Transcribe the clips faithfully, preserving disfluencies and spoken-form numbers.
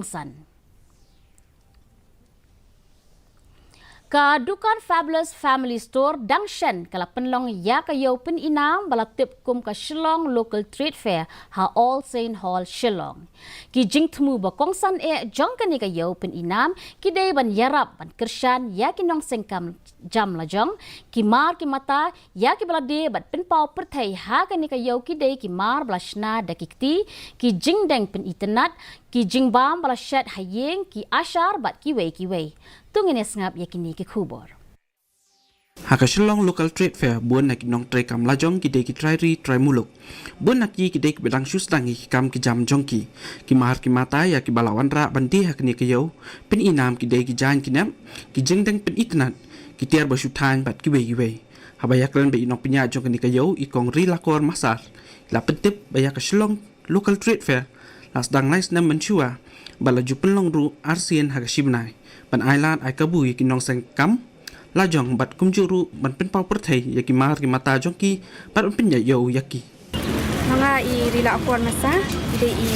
San. Ka dukan Fabulous Family Store dang shen ka la pynlong ïa ka ïew pynïnam ba la tip kum ka Shillong Local Trade Fair ha All Saint Hall, Shillong. Ki jingthmu ba kongsan eh jong kane ka ïew pynïnam ki dei ban ïarap ban kyrshan ïa ki nongseng kam jam lajong, ki mar ki mata, ïa ki ba la die bad pynpaw pyrthei ha kane ka ïew ki dei ki mar ba la shna da ki kti, ki jingdeng pynitynnad, ki jingbam ba la shet ha ïing, ki ashar bad kiwei kiwei. To ngin ïa sngap ïa kine ki khubor. Ha ka Shillong Local Trade Fair, bun na ki nongtrei kam lajong ki dei ki trai ri trai muluk. Bun na ki ki dei ki ba dang shu sdang ïa ki kam ki jam jong ki. Ki mar ki mata ïa ki ba la wanrah ban die ha kane ka ïew pynïnam ki dei ki jaiñ ki nep, ki jingdeng pynitynnad, ki tiar ba shu thaiñ bad kiwei kiwei. Haba ïakren bad i nongpynïaid jong kane ka ïew, i Kong Rilakor Massar, la pyntip ba ïa ka Shillong Local Trade Fair la sdang lai snem mynshuwa bad la ju pynlong ruh arsien ha ka shi bnai ban ai lad ai kabu ïa ki nongseng kam lajong bad kumjuh ruh ban pynpaw pyrthei ïa ki mar ki mata jong ki bad ban pynïaid ïew ïa ki. Ma nga i Rilakor Massar, i dei i,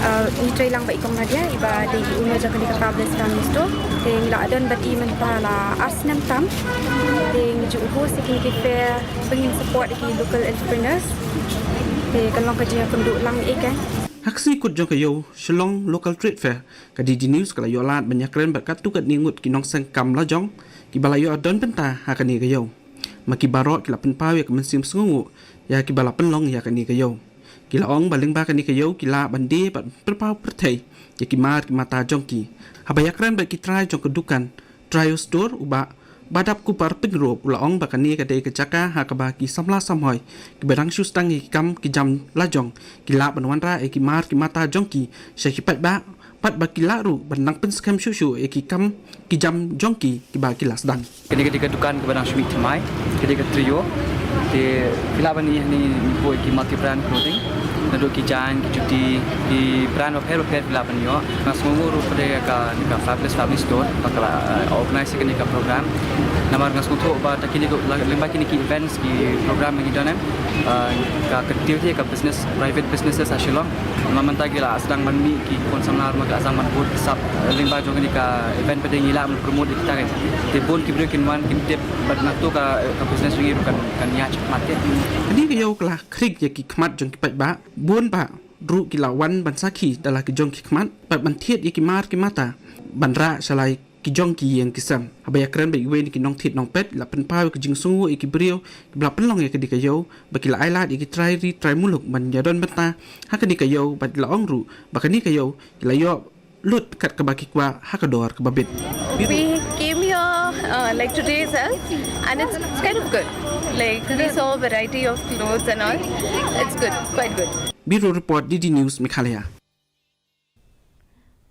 uh, i trei lang bad i Kong Nadia, i ba dei i owner jong kane ka Fabulous Family Store. Te ngi la don bad i mynta la ar snem tam. Te ngi ju host ïa kine ki fair ba ngin support ïa ki local entrepreneurs. Te kan long ka jingïakynduh lang ïa ka. Ha ka sngi kut jong ka ïew Shillong Local Trade Fair, ka D D News ka la ïoh lad ban ïakren bad katto katne ngut ki nongseng kam lajong ki ba la ïoh don bynta ha kane ka ïew. Ma ki baroh ki la pynpaw ïa ka mynsiem sngewnguh ïa ki ba la pynlong ïa kane ka ïew. Ki la ong ba lyngba kane ka ïew ki lah ban die bad pynpaw pyrthei ïa ki mar ki mata jong ki. Haba ïakren bad ki trai jong ka dukan Trio Store, u Bah Badap Kupar Pyngrope u la ong ba kane ka dei ka jaka ha kaba ki samla samhoi ki ba dang shu sdang ïa ki kam ki jam lajong ki lah ban wanrah ïa ki mar ki mata jong ki sha ki paidbah bad ba ki lah ruh ban nang pynskhem shuh shuh ïa ki kam ki jam jong ki ki ba ki la sdang. Kane ka dei ka dukan ka ba dang shu mih thymmai, ka dei ka Trio. Te phi lah ban ïohi hangne ki multi brand clothing, naduh ki jaiñ, ki juti, ki brand bapher bapher phi lah ban ïoh. Nga sngewnguh ruh pat ïa ka, ka Fabulous Family Store ba ka la, eh, organize ïa kane ka program. Namar nga sngewthuh ba ta kine ki, la, lyngba kine ki events, ki program ba ngi don, eh, ka kyntiew te ka business, private businesses ha Shillong. Namar mynta ki la sdang ban mih ki khun samla ruh ma ki la sdang ban bud ki sap, eh, lyngba jong kane ka event pat ngi lah ban promote ïa kita. Te bun ki briew kin wan kin tip bad na to ka, eh, ka business jong ngi ruh kan, kan ïaid shakhmat te. Kane ka ïew ka la khring ïa ki khmat jong ki paidbah, bun bah ruh ki la wan ban sakhi da la ki jong ki khmat bad ban thied ïa ki mar ki mata ban rah sha la ki jong ki ïing ki sem. Haba ïakren bad iwei na ki nongthied nongpet, la pynpaw ïa ka jingsngewnguh ïa ki briew ki ba la pynlong ïa kane ka ïew ba ki la ai lad ïa ki trai ri trai muluk ban ïadon bynta ha kane ka ïew bad la ong ruh ba kane ka ïew ki la ïoh lut kat kaba ki kwah ha ka dor kaba bit. We came here, uh, like, today itself, and it's kind of good. Like, we saw a variety of clothes and all. It's good, quite good. Bureau Report, D D News, Meghalaya.